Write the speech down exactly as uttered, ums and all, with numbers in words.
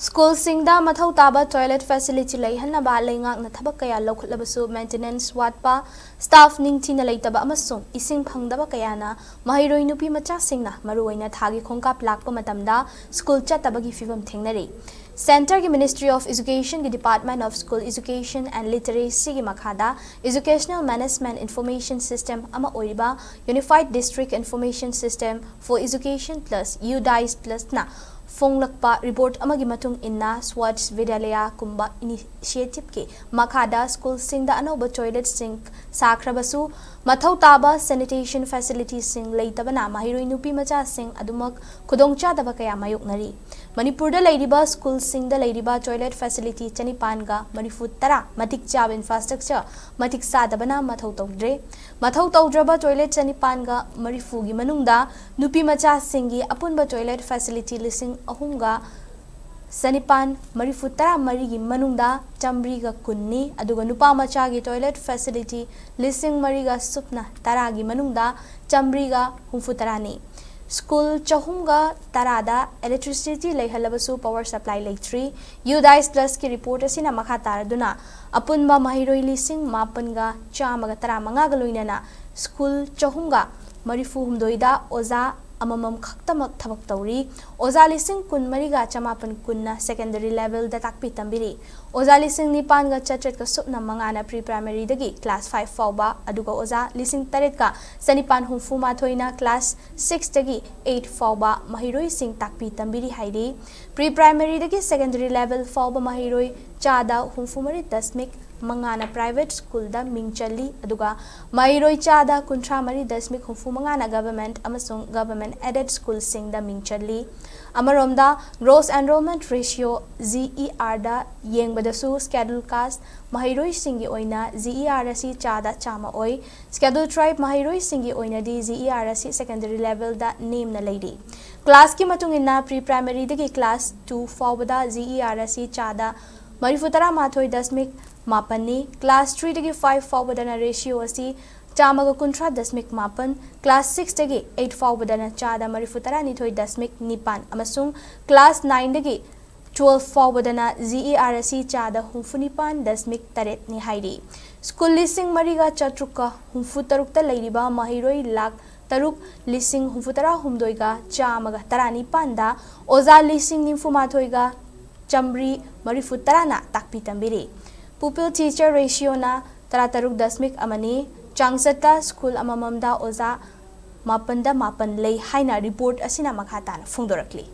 ꯁ꯭ꯀꯨꯜꯁꯤꯡꯗ ꯃꯊꯧ ꯇꯥꯕ ꯇꯣꯏꯂꯦꯠ ꯐꯦꯁꯤꯂꯤꯇꯤ ꯂꯩꯍꯟꯅꯕ ꯂꯩꯉꯥꯛꯅ ꯊꯕꯛ ꯀꯌꯥ ꯂꯧꯈꯠꯂꯕꯁꯨ ꯃꯦꯟꯇꯦꯅꯦꯟꯁ ꯋꯥꯠꯄ, ꯁ꯭ꯇꯥꯐ ꯅꯤꯡꯊꯤꯅ ꯂꯩꯇꯕ ꯑꯃꯁꯨꯡ ꯏꯁꯤꯡ ꯐꯪꯗꯕ ꯀꯌꯥꯅ ꯃꯍꯩꯔꯣꯏ ꯅꯨꯄꯤ ꯃꯆꯥꯁꯤꯡꯅ ꯃꯔꯨꯑꯣꯏꯅ ꯊꯥꯒꯤ ꯈꯣꯡꯀꯥꯞ ꯂꯥꯛꯄ ꯃꯇꯝꯗ ꯁ꯭ꯀꯨꯜ ꯆꯠꯇꯕꯒꯤ ꯐꯤꯕꯝ ꯊꯦꯡꯅꯔꯤ꯫ ꯁꯦꯟꯇꯔꯒꯤ Ministry of Educationꯒꯤ Department of School Education and Literacyꯒꯤ ꯃꯈꯥꯗ Educational Management Information System ꯑꯃ ꯑꯣꯏꯔꯤꯕ Unified District Information System for Education Plus, UDISE Plusꯅ ꯐꯣꯡꯂꯛꯄ ꯔꯤꯄꯣꯔꯠ ꯑꯃꯒꯤ ꯃꯇꯨꯡ ꯏꯟꯅ, ꯁ꯭ꯋꯥꯆ ꯚꯤꯗ꯭ꯌꯥꯂꯌꯥꯒꯨꯝꯕ ꯏꯅꯤꯁꯤꯌꯦꯇꯤꯚꯀꯤ ꯃꯈꯥꯗ ꯁ꯭ꯀꯨꯜꯁꯤꯡꯗ ꯑꯅꯧꯕ ꯇꯣꯏꯂꯦꯠꯁꯤꯡ ꯁꯥꯈ꯭ꯔꯕꯁꯨ, ꯃꯊꯧ ꯇꯥꯕ ꯁꯦꯅꯤꯇꯦꯁꯟ ꯐꯦꯁꯤꯂꯤꯇꯤꯁꯤꯡ ꯂꯩꯇꯕꯅ ꯃꯍꯩꯔꯣꯏ ꯅꯨꯄꯤ ꯃꯆꯥꯁꯤꯡ ꯑꯗꯨꯃꯛ ꯈꯨꯗꯣꯡꯆꯥꯗꯕ ꯀꯌꯥ ꯃꯥꯌꯣꯛꯅꯔꯤ꯫ ꯃꯅꯤꯄꯨꯔꯗ ꯂꯩꯔꯤꯕ ꯁ꯭ꯀꯨꯜꯁꯤꯡꯗ ꯂꯩꯔꯤꯕ ꯇꯣꯏꯂꯦꯠ ꯐꯦꯁꯤꯂꯤꯇꯤ ꯆꯅꯤꯄꯥꯟꯒ ꯃꯔꯤꯐꯨ ꯇꯔꯥ ꯃꯇꯤꯛ ꯆꯥꯕ ꯏꯟꯐ꯭ꯔꯥꯁ꯭ꯇ꯭ꯔꯛꯆꯔ ꯃꯇꯤꯛ ꯆꯥꯗꯕꯅ ꯃꯊꯧ ꯇꯧꯗ꯭ꯔꯦ꯫ ꯃꯊꯧ ꯇꯧꯗ꯭ꯔꯕ ꯇꯣꯏꯂꯦꯠ ꯆꯅꯤꯄꯥꯟꯒ ꯃꯔꯤꯐꯨꯒꯤ ꯃꯅꯨꯡꯗ ꯅꯨꯄꯤ ꯃꯆꯥꯁꯤꯡꯒꯤ ꯑꯄꯨꯟꯕ ꯇꯣꯏꯂꯦꯠ ꯐꯦꯁꯤꯂꯤꯇꯤ ꯂꯤꯁꯤꯡ ꯑꯍꯨꯝꯒ ꯆꯅꯤꯄꯥꯟ ꯃꯔꯤꯐꯨ ꯇꯔꯥ ꯃꯔꯤꯒꯤ ꯃꯅꯨꯡꯗ ꯆꯥꯃꯔꯤꯒ ꯀꯨꯟꯅꯤ, ꯑꯗꯨꯒ ꯅꯨꯄꯥ ꯃꯆꯥꯒꯤ ꯇꯣꯏꯂꯦꯠ ꯐꯦꯁꯤꯂꯤꯇꯤ ꯂꯤꯁꯤꯡ ꯃꯔꯤꯒ ꯁꯨꯞꯅ ꯇꯔꯥꯒꯤ ꯃꯅꯨꯡꯗ ꯆꯥꯃꯔꯤꯒ ꯍꯨꯝꯐꯨ ꯇꯔꯥꯅꯤ꯫ ꯁ꯭ꯀꯨꯜ ꯆꯍꯨꯝꯒ ꯇꯔꯥꯗ electricity ꯂꯩꯍꯜꯂꯕꯁꯨ power supply ꯂꯩꯇ꯭ꯔꯤ꯫ UDISE Plusꯀꯤ ꯔꯤꯄꯣꯔꯠ ꯑꯁꯤꯅ ꯃꯈꯥ ꯇꯥꯔꯗꯨꯅ, ꯑꯄꯨꯟꯕ ꯃꯍꯩꯔꯣꯏ ꯂꯤꯁꯤꯡ ꯃꯥꯄꯟꯒ ꯆꯥꯝꯃꯒ ꯇꯔꯥꯃꯉꯥꯒ ꯂꯣꯏꯅꯅ ꯁ꯭ꯀꯨꯜ ꯆꯍꯨꯝꯒ ꯃꯔꯤꯐꯨ ꯍꯨꯝꯗꯣꯏꯗ ꯑꯣꯖꯥ ꯑꯃꯃꯝ ꯈꯛꯇꯃꯛ ꯊꯕꯛ ꯇꯧꯔꯤ꯫ ꯑꯣꯖꯥ ꯂꯤꯁꯤꯡ ꯀꯨꯟ ꯃꯔꯤꯒ ꯆꯃꯥꯄꯟ ꯀꯨꯟꯅ secondary levelꯗ ꯇꯥꯛꯄꯤ ꯇꯝꯕꯤꯔꯤ꯫ ꯑꯣꯖꯥ ꯂꯤꯁꯤꯡ ꯅꯤꯄꯥꯟꯒ ꯆꯥꯇ꯭ꯔꯦꯠꯀ ꯁꯨꯞꯅ ꯃꯉꯥꯅ pre primaryꯗꯒꯤ class five ꯐꯥꯎꯕ, ꯑꯗꯨꯒ ꯑꯣꯖꯥ ꯂꯤꯁꯤꯡ ꯇꯔꯦꯠꯀ ꯆꯅꯤꯄꯥꯟ ꯍꯨꯝꯐꯨ ꯃꯥꯊꯣꯏꯅ class sixꯇꯒꯤ eight ꯐꯥꯎꯕ ꯃꯍꯩꯔꯣꯏꯁꯤꯡ ꯇꯥꯛꯄꯤ ꯇꯝꯕꯤꯔꯤ ꯍꯥꯏꯔꯤ꯫ Pre primaryꯗꯒꯤ secondary level ꯐꯥꯎꯕ ꯃꯍꯩꯔꯣꯏ ꯆꯥꯗ ꯍꯨꯝꯐꯨ ꯃꯔꯤ ꯗꯁꯃꯤꯛ ꯃꯉꯥꯅ private schoolꯗ ꯃꯤꯡ ꯆꯜꯂꯤ, ꯑꯗꯨꯒ ꯃꯍꯩꯔꯣꯏ ꯆꯥꯗ ꯀꯨꯟꯊ꯭ꯔꯥ ꯃꯔꯤ ꯗꯁꯃꯤꯛ ꯍꯨꯝꯐꯨ ꯃꯉꯥꯅ government ꯑꯃꯁꯨꯡ government aided schoolꯁꯤꯡꯗ ꯃꯤꯡ ꯆꯜꯂꯤ꯫ ꯑꯃꯔꯣꯝꯗ, gross enrollment ratio, GERꯗ ꯌꯦꯡꯕꯗꯁꯨ schedule caste ꯃꯍꯩꯔꯣꯏꯁꯤꯡꯒꯤ ꯑꯣꯏꯅ GER ꯑꯁꯤ ꯆꯥꯗ ꯆꯥꯝꯃ ꯑꯣꯏ꯫ Schedule tribe ꯃꯍꯩꯔꯣꯏꯁꯤꯡꯒꯤ ꯑꯣꯏꯅꯗꯤ GER ꯑꯁꯤ secondary levelꯗ ꯅꯦꯝꯅ ꯂꯩꯔꯤ꯫ Classꯀꯤ ꯃꯇꯨꯡ ꯏꯟꯅ pre primaryꯗꯒꯤ class two ꯐꯥꯎꯕꯗ GER ꯑꯁꯤ ꯆꯥꯗ ꯃꯔꯤꯐꯨ ꯇꯔꯥ ꯃꯥꯊꯣꯏ ꯗꯁꯃꯤꯛ ꯃꯥꯄꯟꯅꯤ꯫ Class threeꯗꯒꯤ five ꯐꯥꯎꯕꯗꯅ ratio ꯑꯁꯤ ꯆꯥꯝꯃꯒ ꯀꯨꯟꯊ꯭ꯔꯥ ꯗꯁꯃꯤꯛ ꯃꯥꯄꯟ, class sixꯇꯒꯤ eight ꯐꯥꯎꯕꯗꯅ ꯆꯥꯗ ꯃꯔꯤꯐꯨ ꯇꯔꯥꯅꯤꯊꯣꯏ ꯗꯁꯃꯤꯛ ꯅꯤꯄꯥꯟ, ꯑꯃꯁꯨꯡ class nineꯗꯒꯤ twelve ꯐꯥꯎꯕꯗꯅ G E R ꯑꯁꯤ ꯆꯥꯗ ꯍꯨꯝꯐꯨ ꯅꯤꯄꯥꯟ ꯗꯁꯃꯤꯛ ꯇꯔꯦꯠꯅꯤ ꯍꯥꯏꯔꯤ꯫ ꯁ꯭ꯀꯨꯜ ꯂꯤꯁꯤꯡ ꯃꯔꯤꯒ ꯆꯥꯇ꯭ꯔꯨꯛꯀ ꯍꯨꯝꯐꯨ ꯇꯔꯨꯛꯇ ꯂꯩꯔꯤꯕ ꯃꯍꯩꯔꯣꯏ ꯂꯥꯈ ꯇꯔꯨꯛ ꯂꯤꯁꯤꯡ ꯍꯨꯝꯐꯨ ꯇꯔꯥ ꯍꯨꯝꯗꯣꯏꯒ ꯆꯥꯝꯃꯒ ꯇꯔꯥ ꯅꯤꯄꯥꯟꯗ ꯑꯣꯖꯥ ꯂꯤꯁꯤꯡ ꯅꯤꯐꯨ ꯃꯥꯊꯣꯏꯒ ꯆꯥꯃꯔꯤ ꯃꯔꯤꯐꯨ ꯇꯔꯥꯅ ꯇꯥꯛꯄꯤ ꯇꯝꯕꯤꯔꯤ꯫ Pupil teacher ratioꯅ ꯇꯔꯥꯇꯔꯨꯛ ꯗꯁꯃꯤꯛ ꯑꯃꯅꯤ꯫ ꯆꯥꯡꯆꯠꯇ ꯁ꯭ꯀꯨꯜ ꯑꯃꯃꯝꯗ ꯑꯣꯖꯥ ꯃꯥꯄꯟꯗ ꯃꯥꯄꯟ ꯂꯩ ꯍꯥꯏꯅ ꯔꯤꯄꯣꯔꯠ ꯑꯁꯤꯅ ꯃꯈꯥ ꯇꯥꯅ ꯐꯣꯡꯗꯣꯔꯛꯂꯤ꯫